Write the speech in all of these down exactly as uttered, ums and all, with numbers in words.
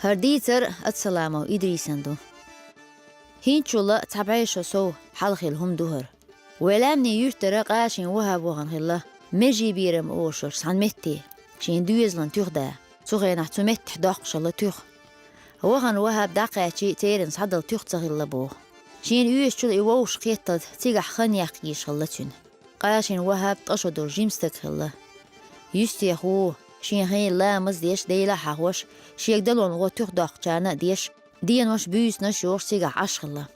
ХӀара дийцар Ацаламов Идрисан ду. ХӀинцачул цхьа бӀе шо сов хьалха хилла хӀума ду хӀара. Вай лаьмнийн юьртара Къашин Вахьаб вахана хилла, Межи-Берам олуш йолчу цхьана метте, шен доьзалан туьха да. Цу хенахь цу меттехь доккхуш хилла туьха. Вахана Вахьаб дӀакхаьчча, церан схьадала туьха ца хилла боху. Шена оьшучул и вовшахкхеталц цигахь хан яккха йиш хилла цуьнан. Къашин Вахьаб ткъа шо долу жима стаг хилла. Юьстехула, шен хенан ламаз а деш, Делах а хьахош, шега далонан гӀо туьха доккхучарна а деш, денош, буьйсанаш а йохуш цигахь Ӏаш хилла.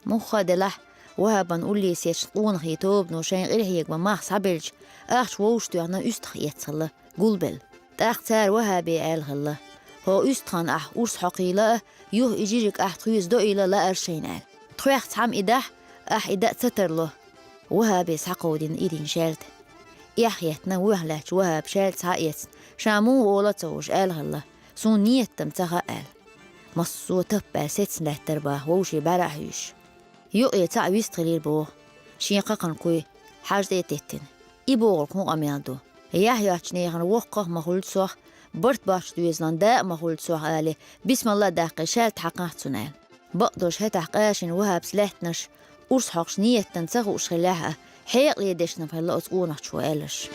Мухха а делахь, Вахьабан уллехь сецначу къонахий тобано шайн къилхьегаман мах схьабелча, ахча вовшахтоьхна уьстагӀ эцна хилла, гулбелла. ТӀаккха цара Вахьабе аьлла хилла: «ХӀокху уьстагӀна ахь урс хьокхийла а, юха и жижиг ахь тхоьца доийла лаар шайна», – аьлла. «Тхоьх цхьамма и дахь, ахь и даа ца тарло». Вахьабе схьакховдийна Ирин шаьлта. Эхь хӀоьттина, вуьйхьа лаьттачу Вахьаба шаьлта схьа а эцна, ша муха волу а ца хууш, аьлла хилла: «Суна нийтта-м ца хаьа», – аьлла. Массо а таппа аьлла сецна лаьттара боху вовшийн бӀаьра а хьуьйсуш. Юкъе цхьаъ вист хилира боху, шен кхакханан куй хьажа тӀе а теттина. И бохург хӀун къамел ду? «Яхь йоцчу нахана воккхах а ма хуьлда сох, барт боцчу доьзалан да а ма хуьлда сох», – алий, бисмалла а даккхий, шаьлта хьакхахьа цунна аьлла. Бакъдолуш хӀетахь Къашин Вахьабс лаьттинарш урс хьокхуш нийтта ца хууш хиллехь а, хьекъале дешна хилла оцу къонахчо аьлларш.